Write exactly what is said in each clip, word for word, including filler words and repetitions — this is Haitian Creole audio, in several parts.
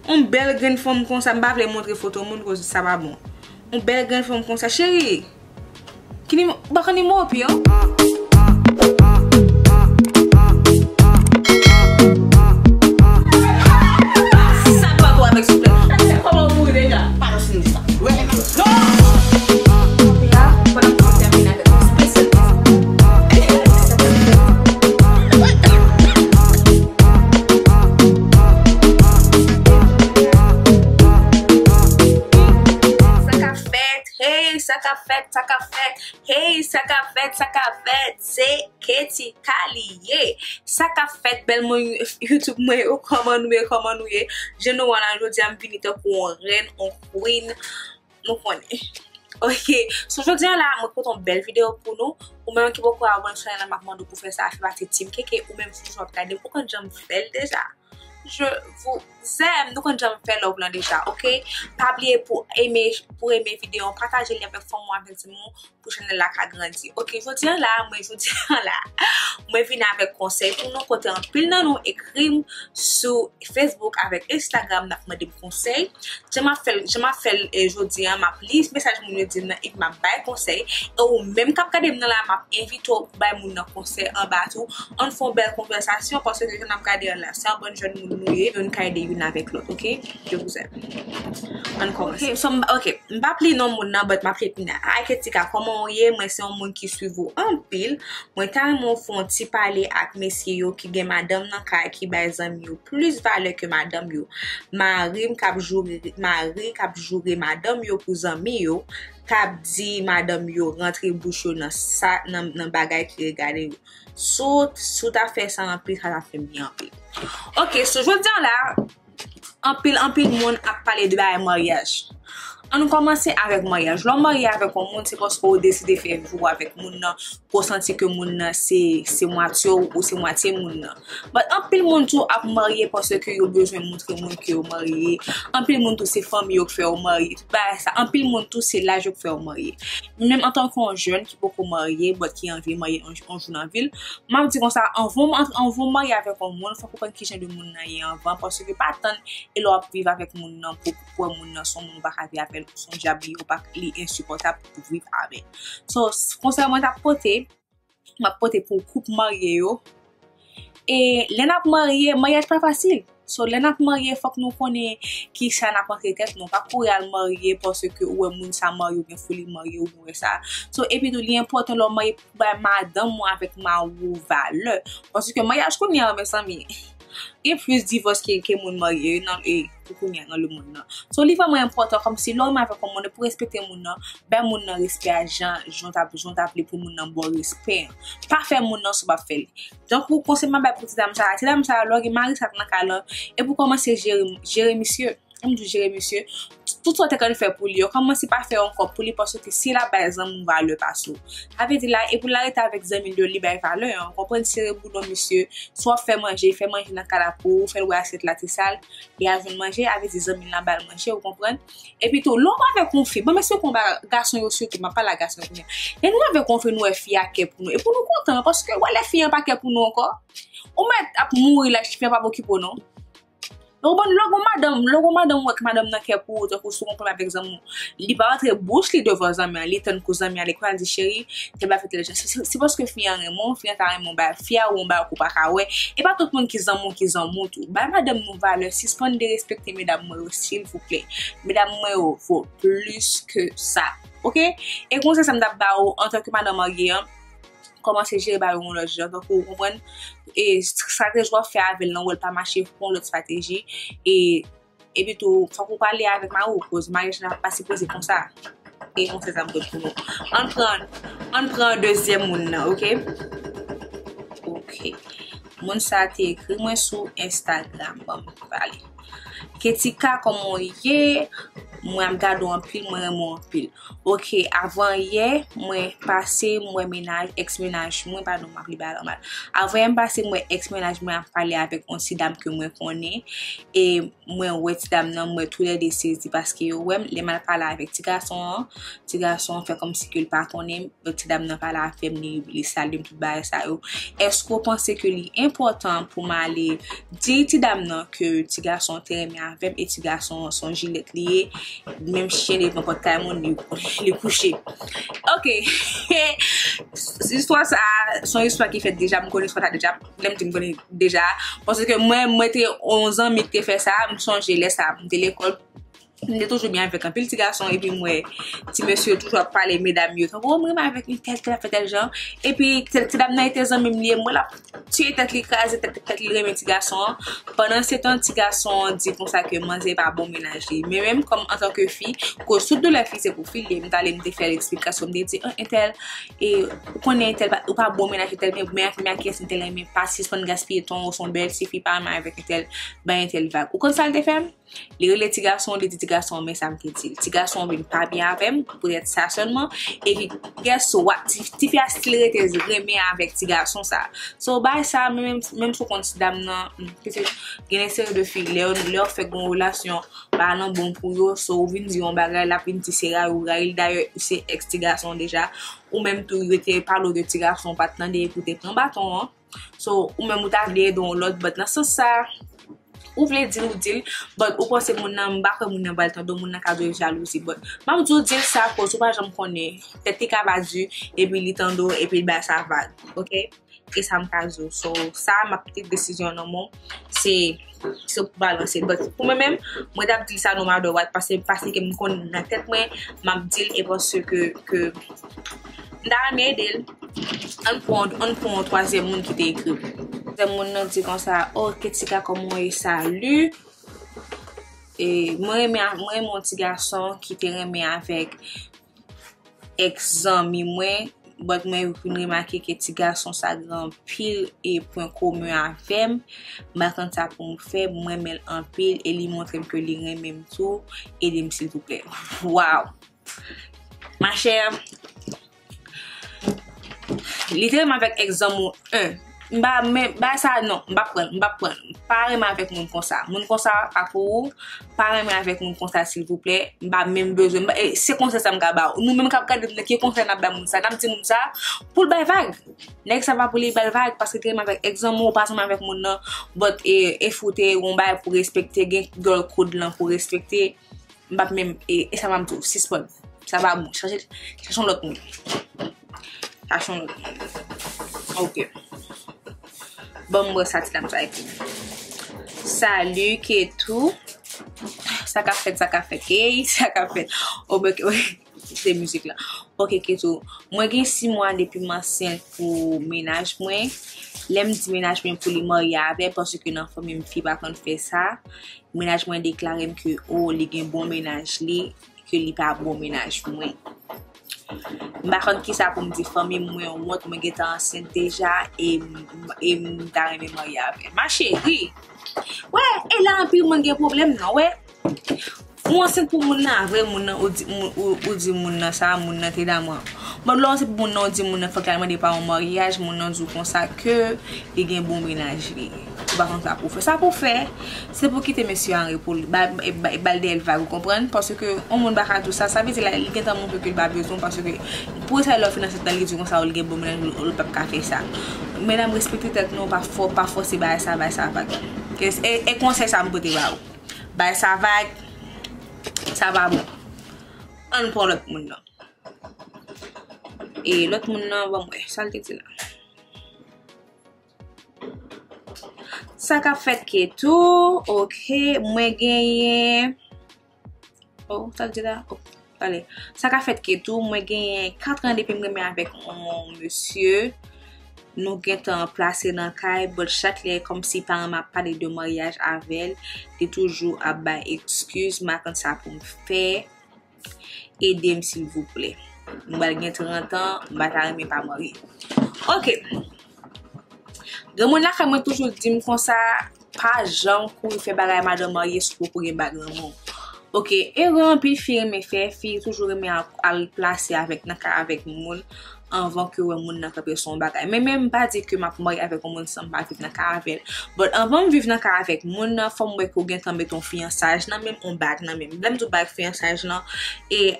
Yon bèl grenn fanm konsa, m pa vle montre foto moun, koz sa pa bon. Yon bèl grenn fanm konsa, cheri. Ki nimewo, ou pa konn nimewo pye w? Sa dwa pou avèk souple. Kòman ou mouri deja? Pa nan fini sa. Rele m. Non! Kounye a, pandan m ap tèmine avèk yon spesyal. Sa k ap fèt? Hey, sa k ap fèt? Sa k ap fèt? Hey, sa k ap fèt? Sa k ap fèt? Se Katie Kalie. Sa k ap fèt, bèl moun YouTube mwen yo? Kòman nou ye? Kòman nou ye? Je nou wè la, jodi a m vini tankou yon rèn, yon queen. Nou konnen. Ok, so jodi a la, mwen pote yon bèl videyo pou nou. Ou menm ki poko abòne sou chanèl la, m ap mande w pou fè sa, fè pati Team K K, ou menm si w ap gade m, ou konn jan m fè l deja. Je vous aime, nou konn jan m fè love lan deja, ok? Pa bliye pou eme, pou eme videyo, pataje li avèk fanmi w, avèk zanmi w, pou chanèl la ka grandi. Ok, jodi a la, mwen jodi a la, mwen vin avèk konsèy pou nou kote anpil nan nou ekri m sou Facebook avèk Instagram, n ap mande m konsèy. Jan m ap fè l, jan m ap fè l, eh, jodi a, m ap li mesaj moun yo di m nan epi m ap bay konsèy. E ou menm k ap gade m nan la, m ap envite w pou bay moun nan konsèy anba tou. Ann fè yon bèl konvèsasyon, paske jan n ap gade an la, se yon bann jèn moun nou ye, youn ka ede youn avèk lòt, ok? Je vous aime. Ann kòmanse. Ok, so m, ok, m p ap li non moun nan, but m ap li kounye a. Hi Ketika, kòman w ye? Mwen se yon moun ki swiv ou anpil. Mwen ta renmen w fè yon ti pale ak mesye yo ki gen madanm nan kay ki bay zanmi yo plis valè ke madanm yo. Mari m k ap joure, mari k ap joure madanm yo pou zanmi yo, k ap di madanm yo rantre bouch yo nan sa, nan, nan bagay ki regade yo. Si w, si w ta fè sa anpil, sa ta fè m byen anpil. Ok, so jodi a la, anpil, anpil moun ap pale de bagay maryaj. Ann kòmanse avèk maryaj. Lè w marye avèk yon moun, se paske w deside fè vi w avèk moun nan, ke w santi ke moun nan se, se mwatye w ou se mwatye moun nan. But anpil moun tou ap marye paske yo bezwen montre moun ke yo marye. Anpil moun tou se fanmi yo k fè yo marye. Tout bagay sa. Anpil moun tou se laj yo k fè yo marye. Menm antanke yon jèn ki poko marye, but ki anvi marye yon, yon jou nan vi l, m ap di konsa, anvan w, anvan w marye avèk yon moun, fòk ou konn ki jan de moun nan ye anvan, paske pa tann e lè w ap viv avèk moun nan pou, pou wè moun nan se yon moun ou pa ka viv avè l, se yon dyab li ye, ou pa, li ensipòtab pou viv avè l. So, s-, konsèy mwen t ap pote, m ap pote pou koup marye yo. E lè n ap marye, maryaj pa fasil. So, lè n ap marye, fòk nou konnen ki sa n ap antre tèt nou. Pa kouri al marye paske ou wè moun sa marye, ou gen foli marye, ou gen wè sa. So, epi tou, li enpòtan lè w marye pou bay madanm ou avèk mari w valè. Paske maryaj kounye a, mezanmi, gen plis divòs ke, ke moun marye nan, e, pou kounye a nan lemonn nan. So, li vrèman enpòtan, kòmsi lè w renmen avèk yon moun, pou respekte moun nan, bay moun nan respè a jan, jan w ta, jan w ta vle pou moun nan ba w respè an. Pa fè moun nan sa w p ap fè li. Donk, pou konsèy m ap bay pou ti dam sa a, ti dam sa a, lè w gen mari sa k nan kay lan, e pou kòmanse jere, jere misye. Ann di w jere misye. Tout sa w te konn fè pou li yo, kòmanse pa fè yo ankò pou li, paske si l ap bay zanmi w valè pase w. Sa vle di la, e pou l arete avèk zanmi l yo, li bay valè an. Konprann, sere boulon misye, si w ap fè manje, fè manje nan kay la pou ou, fè l wè asyèt la te sal, li al jwenn manje, sa vle di zanmi l lan ba l manje, ou konprann? Epi tou, lè w avèk yon fi, bon, mesye konba gason yo sitou, m ap pale a gason yo kounye a. Lè nou avèk yon fi, nou wè fi a kè pou nou. E pou nou kontan, paske w wè lè fi an pa kè pou nou ankò, ou mèt ap mouri la, fi an p ap okipe w non. Ou konprann, lè w gon madanm, lè w gon madanm ou wè ke madanm nan kè pou ou, tankou si w gon pwoblèm avèk zanmi w, li pa rantre bouch li devan zanmi an, li tann kou zanmi an ale, kou al di, cheri, tèl bagay fè tèl jan. Se, se, se paske fi an renmen w, fi an ta renmen w bay, fi a wè yon bagay ke w pa ka wè. E pa tout moun ki zanmi w ki zanmi w tou. Bay madanm nou valè, sispann derespekte medam mwen yo, silvouplè. Medam mwen yo vo plis ke sa. Ok? E konsèy sa m t ap ba ou antanke madanm marye an, kòmanse jere bagay yo yon lòt jan. Tankou, ou konprann, e strateji w ap fè avè l lan, wè l pa mache, pran yon lòt strateji. E, epi tou, fòk ou pale avèk mari w, koz maryaj la pa sipoze konsa. E konsèy sa m pote pou nou. Ann pran, ann pran dezyèm moun nan, ok? Ok. Moun sa a te ekri mwen sou Instagram, ban m pale. Ketika, kòman w ye? Mwen ap gade w anpil, mwen renmen w anpil. Ok, avan yè, mwen pase, mwen wè mennaj, ex mennaj mwen, padon, m ap li bagay la mal. Avan yè, m pase, mwen wè ex mennaj mwen ap pale avèk yon ti dam ke mwen konnen. E mwen wè ti dam nan, mwen toulède sezi paske yo wè m, lè m al pale avèk ti gason an, ti gason an fè kòmsi ke l pa konnen m. Ti dam nan pale avè m, li, li salye m, tout bagay sa yo. Èske w panse ke li enpòtan pou m ale di ti dam nan ke ti gason an te renmen avè m e ti gason an se yon jilèt li ye? Menm chen li pran pòt kay moun, li, li kouche. Ok. Istwa sa, se yon istwa ki fèt deja, m konnen istwa sa deja. Lè m di m konnen deja, paske mwen, mwen te yon zanmi ki te fè sa, m sonje lè sa, m te lekòl, m te toujou byen avèk anpil ti gason, epi m wè ti mesye yo toujou ap pale medam yo, tankou, "Oh, m renmen avèk entèl, tèl afè, tèl jan." Epi tèl ti dam nan te zanmi m li ye, m wè l ap tiye tèt li, kraze tèt, tèt li renmen ti gason an. Pandan se tan, ti gason an di konsa ke manzè pa bon mennaj li. Men menm kòm antanke fi, koz tout doulè fi se pou fi li ye, m t ale, m te fè l eksplikasyon, m te di, "Ah, entèl, e, ou konnen entèl pa, ou pa bon mennaj entèl, men, men, men a kiyès entèl renmen pa, sispann gaspiye tan w, ou se yon bèl tifi, pa renmen avèk entèl, bay entèl vag." Ou konn sa l te fè m? Li rele ti gason, li di ti gason an, "Men sa m te di l." Ti gason an vin pa byen avè m, poutèt sa sèlman. E ki, guess what? Ti, tifi a still rete renmen avèk ti gason sa. So, bagay sa, menm, menm si w konn ti dam nan, hmm, pitit, gen de seri de fi, lè, lè yo fèk gen yon relasyon, bagay lan bon pou yo, so, ou vin di yon bagay, l ap vin di se rayi ou rayi l. Dayè, se ex ti gason deja. Ou menm tou, yo te pale w de ti gason, ou pa t tande, epi w te pran baton an. So, ou menm ou ta vle ede yon lòt, but nan sans sa, ou vle di l, ou di l, but ou panse moun nan, m pa kwè moun nan pral tande w, moun nan ka gen jalouzi, but m ap di w di l sa, koz ou pa janm konnen, tèt li ka pa di, epi li tande w, epi l bay sa vag, ok? E sa m ka di w. So, sa, m ap kite desizyon nan men w, se, se pou balanse. But pou mwen menm, mwen t ap di l sa no matter what, paske, paske m konn nan tèt mwen, m ap di l, e paske ke, m ta renmen ede l. Ann pran, ann pran yon twazyèm moun ki te ekri m. Twazyèm moun nan di konsa, "Oh, Ketika, kòman w ye? Salut. E, mwen renmen, mwen renmen yon ti gason ki te renmen avèk ex zanmi mwen, but mwen vin remake ke ti gason sa gen anpil e pwen komen avè m. M pa konn sa pou m fè, m renmen l anpil e li montre m ke li renmen m tou, ede m silvouplè." Wow! Ma chère, li te renmen avèk ex zanmi w, en. M pa, men, bagay sa, non, m pa pran l, m pa pran l. Pa renmen avèk moun konsa. Moun konsa pa pou ou. Pa renmen avèk moun konsa, silvouplè. M pa menm bezwen. M pa, e, se konsèy sa m ka ba w. Nou menm k ap gade m nan, ki konsèy n ap bay moun sa? N ap di moun sa pou l bay vag. Nèg sa pa pou li bay vag, paske te renmen avèk ex zanmi w, pa renmen avèk moun nan. But, e, e foute, yon bagay pou respekte, gen girl code lan pou respekte. M p ap menm, e, e sa m ap di w, sispann. Sa pa bon. Chache, chache yon lòt moun. Chache yon lòt moun. Ok. Ban m wè sa ti dam sa ekri. Salut, Ketou. Sa k ap fèt, sa k ap fèt. Ey, sa k ap fèt. Oh, ben, ok, se mizik la. Ok, Ketou. Mwen gen sis mwa depi m ansent pou mennaj mwen. Lè m di mennaj mwen pou li marye avè, paske nan fanmi m fi pa konn fè sa. Mennaj mwen deklare m ke, o, li gen bon mennaj li, ke li pa bon mennaj mwen. M pa konn kisa pou m di fanmi m, mwen wont, mwen gentan ansent deja, e m, e m ta renmen marye avè l. Ma chérie, wè, e la anpil moun gen pwoblèm nan, wè. Ou ansent pou moun nan, vre moun nan, ou di, moun, ou, ou di moun nan sa, moun nan te damou. Bon, lè w ansent pou moun nan, ou di moun nan fòk l al mande pa yon maryaj, moun nan di w konsa ke li gen bon mennaj li. Ou pa konn sa pou w fè. Sa pou w fè, se pou w kite mesye a an repo, ba, ba, ba l dèyè l vag, ou konprann? Paske yon moun pa ka di w sa, sa vle di la, li gentan montre ke l pa bezwen w, paske pou sa lè w fin ansent nan, li di w konsa, ou li gen bon mennaj, ou, ou l p ap ka fè sa. Medam, respekte tèt nou, pa fò, pa fòse bagay sa, bagay sa vag. E, e konsèy sa m pote ba ou. Bay sa vag, sa pa bon. Ann pran lòt moun nan. E lòt moun nan, ban m wè, sa l te di la. Sa k ap fèt Ketou, ok, mwen genyen, oh, sa l di la? Oh, pale. Sa k ap fèt Ketou, mwen genyen kat an depi m renmen avèk yon mesye. Nou gentan plase nan kay, but chak lè kòmsi paran m ap pale de maryaj avè l, li toujou ap bay ekskiz, m pa konn sa pou m fè. Ede m silvouplè. M pral gen trant an, m pa ta renmen pa marye. Ok. Granmoun lakay mwen toujou di m konsa, pa janm kouri fè bagay madanm marye si w poko gen bagay granmoun. Ok, erè anpil fi renmen fè, fi toujou renmen al, al plase avèk, nan kay avèk moun anvan ke yo wè moun nan kanpe sou yon bagay. Men, men m pa di ke m ap marye avèk yon moun san m pa viv nan kay avè l. But anvan m viv nan kay avèk moun nan, fò m wè ke w gentan mete yon fiyansaj nan men m, yon bag nan men m. Lè m di w bag fiyansaj lan, e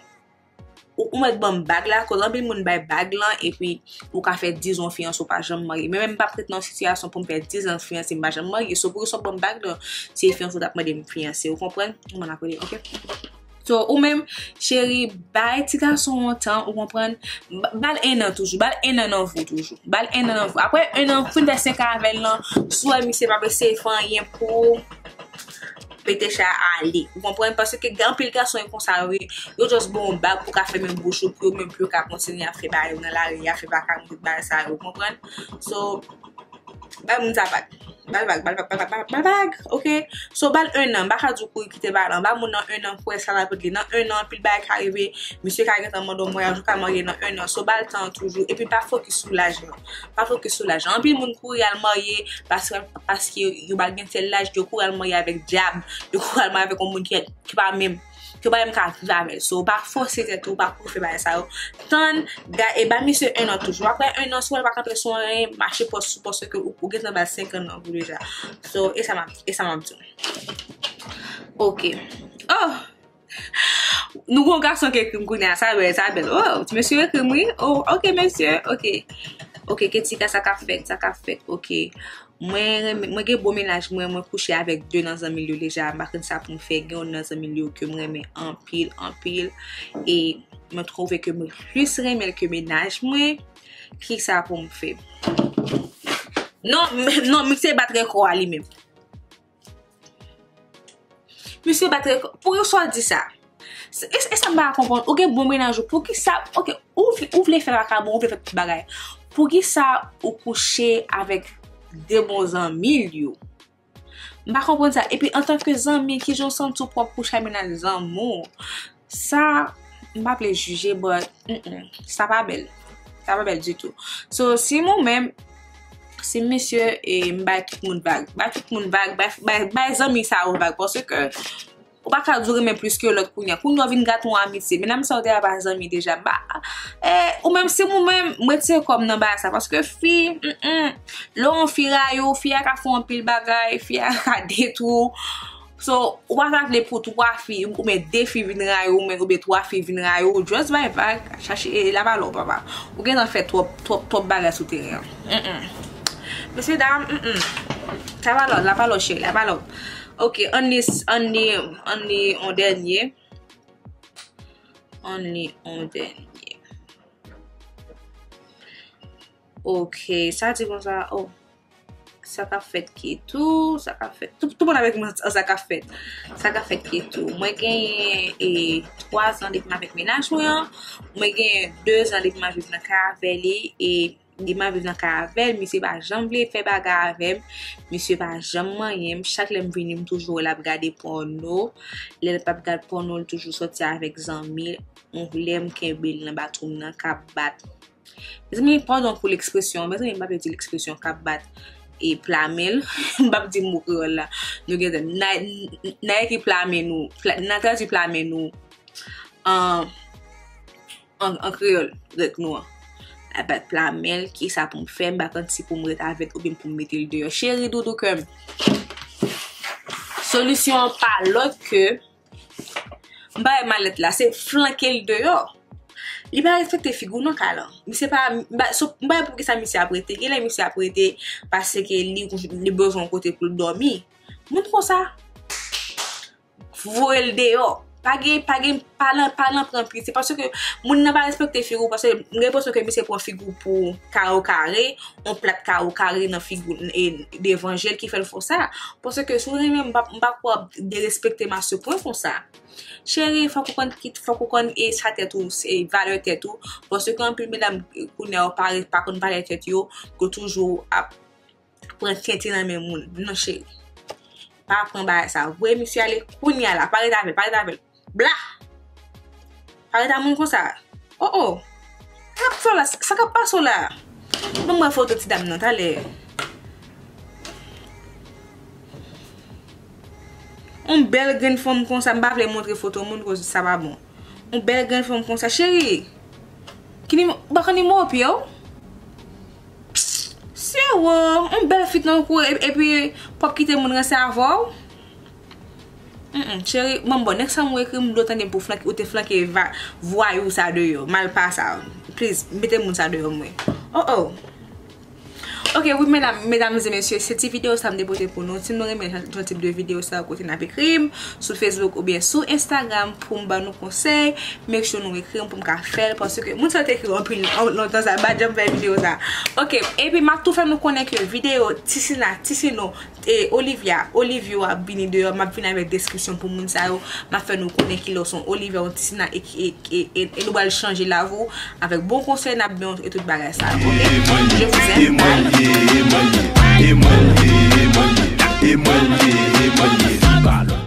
ou, ou mèt ban m bag la, koz anpil moun bay bag lan, epi ou ka fè diz an fiyanse, ou pa janm marye. Men, men m p ap ret nan yon sitiyasyon pou m fè diz an fiyanse, m pa janm marye. So, pou yo sot ban m bag lan, se fiyanse ou t ap mande m fiyanse, ou konprann? Ou konprann akote, ok? So, ou menm, cheri, bay ti gason an tan, ou konprann? Ba l en an toujou, ba l en an nan vi w toujou. Ba l en an nan vi w. Apre en an, fin fè senk an avè l lan, si w wè misye p ap eseye fè anyen pou ou, pete chay ale. Ou konprann? Paske gen anpil gason yo konsa, wi. Yo just ba w yon bag pou ka fèmen bouch ou, pou yo menm, pou yo ka kontinye ap fè bagay yo nan lari a, fè vagabon, tout bagay sa yo, ou konprann? So, bay moun sa bag. Ba l bag, ba l bag, ba l bag, ba l bag, ba l bag, ok? So, ba l en an, m pa ka di w kouri kite bagay lan. Ba moun nan en an, pou wè sa l ap regle. Nan en an, anpil bagay ka rive. Misye ka gentan mande w maryaj, ou ka marye nan en an. So, ba l tan an toujou. Epi pa fokis sou laj lan. Pa fokis sou laj lan. Anpil moun kouri al marye, paske, paske yo pa gen tèl laj, yo kouri al marye avèk dyab. Yo kouri al marye avèk yon moun ki, ki pa menm, ke w pa menm ka viv avè l. So, pa fòse tèt ou, pa kouri fè bagay sa yo. Tann, ga-, e ba misye en an toujou. Apre en an, si w wè l pa kanpe sou anyen, mache pòs sou pòs ke ou, ou gentan ba l senk an nan vi w deja. So, e sa m ap, e sa m ap di w. Ok. Oh! Nou gon gason ki ekri m kounye a, sa bèl, sa bèl. Oh, ti mesye ekri m, wi. Oh, ok, mesye, ok. Ok, Ketika, sa k ap fèt, sa k ap fèt, ok. Mwen renmen, mwen gen bon mennaj mwen, mwen kouche avèk de nan zanmi l yo deja. M pa konn sa pou m fè, gen youn nan zanmi l yo ke m renmen anpil, anpil. E mwen twouve ke mwen plis renmen l ke mennaj mwen. Kisa pou m fè? Non, m-, non, misye bat rekò a li menm. Misye bat rekò. Poukisa w di sa? E, e sa m pa ka konprann. Ou gen bon mennaj ou. Poukisa, ok, ou vle, ou vle fè vakabon, ou vle fè tout bagay. Poukisa ou kouche avèk de bon zanmi l yo? M pa konprann sa. Epi, antanke zanmi, kijan w santi w pou w ap kouche ak mennaj zanmi w? Sa, m pa vle jije, but, mm, mm, sa pa bèl. Sa pa bèl ditou. So, si mwen menm, si misye, e, m bay tout moun vag. Bay tout moun vag, bay, bay, bay zanmi sa yo vag. Paske, ou pa ka di w renmen plis ke lòt kounye a. Kounye a w vin gate yon amitye. Mennaj sa yo te pa zanmi deja. Ba, e, ou menm, si mwen menm, m retire kò m nan bagay sa. Paske fi, mm, mm, lè yon fi rayi w, fi a ka fè w anpil bagay, fi a ka detwi w. So, ou pa ta vle pou twa fi, oubyen de fi vin rayi w, men oubyen twa fi vin rayi w, just bay vag, chache, e, lavalè w, papa. Ou gentan fè twòp, twòp, twòp bagay sou teren an. Mm, mm. Mesye dam, mm, mm. Lavalè w, lavalè w, cheri, lavalè w. Ok, ann li, ann li, ann li yon dènye. Ann li yon dènye. Ok, sa di konsa, oh. Sa k ap fèt ki tou, sa k ap fèt. Tout, tout moun avèk mwen, sa k ap fèt. Sa k ap fèt ki tou. Mwen genyen, e, twa zan depi m avèk mennaj mwen an. Mwen genyen de zan depi m ap viv nan kay avè li. E depi m ap viv nan kay avè l, misye pa janm vle fè bagay avè m. Misye pa janm manyen m. Chak lè m vini, m toujou wè l ap gade pòno. Lè l p ap gad pòno, l toujou sòti avèk zanmi l. Yon lè m kenbe l nan batwoup nan k ap bat. Mezanmi, padon pou lekspresyon, mezanmi, m pa vle di lekspresyon k ap bat e pla men l. M p ap di mo kreyòl la. Nou gentan, n a, n a ekri pla men nou, pla, n a tradui pla men nou an, an, an kreyòl, rèk nou an. L ap bat pla men l, kisa pou m fè, m pa konn si pou m ret avè l oubyen pou m mete l deyò. Cheri doudou kè m. Solisyon an pa lòt ke M pa wè malèt la, se flanke l deyò. Li pa respekte figi w non, Kalan. Misye pa, m pa, so, m pa wè poukisa misye ap rete. Genlè misye ap rete paske li, li bezwen yon kote pou l dòmi. Moun konsa, voye l deyò. Pa gen, pa gen, pa nan, pa nan pran pye. Se paske moun nan pa respekte figi w, paske m gen enpresyon ke misye pran figi w pou kawo kare, yon plat kawo kare nan figi w, e, devan je l ki fè l fè w sa. Paske si w renmen m, m pa, m pa kwè w ap derespekte m a se pwen konsa. Cheri, fòk ou konn kit, fòk ou konn e sa tèt ou, e valè tèt ou. Paske anpil medam, e, kounye a yo pa, pa konn valè tèt yo, yo toujou ap pran tenten nan men moun. Non, cheri. Pa pran bagay sa. Voye misye ale kounye a la. Pa ret avè l, pa ret avè l. Bla! Pa ret a moun konsa. Oh, oh. Sa k ap fè w la? Sa k ap pase w la? Ban m wè foto ti dam nan talè. Yon bèl grenn fanm konsa, m pa vle montre foto moun, koz sa pa bon. Yon bèl grenn fanm konsa, cheri. Ki nimewo, ou pa konn nimewo pye w? Sero, yon bèl fi tankou w, e- epi p ap kite moun ranse avè w? Mm, mm, cheri, ban m bon, next time ou ekri m, m dwe tande pou flanke, ou te flanke va- vwayou sa deyò, malpa sa. Please, mete moun sa deyò mwen. Oh, oh. Ok, wi, medam, medam e mesye, se ti videyo sa m te pote pou nou. Si nou renmen jan, jan tip de videyo sa, kote n ap ekri m, sou Facebook oubyen sou Instagram pou m ban nou konsèy, make sure nou ekri m pou m ka fè l, paske moun sa yo te ekri anpil an- lontan sa, m pa janm fè videyo sa. Ok, epi m ap tou fè nou konnen ke videyo Tisina, Tisino, e Olivia, Olivio ap vini deyò, m ap vini avèk deskripsyon pou moun sa yo, m ap fè nou konnen kilè w se yon Olivia, yon Tisina, e, e, e, e, e nou pral chanje lavi w avèk bon konsèy n ap ban w e tout bagay sa yo, ok? Je vous aime, bye.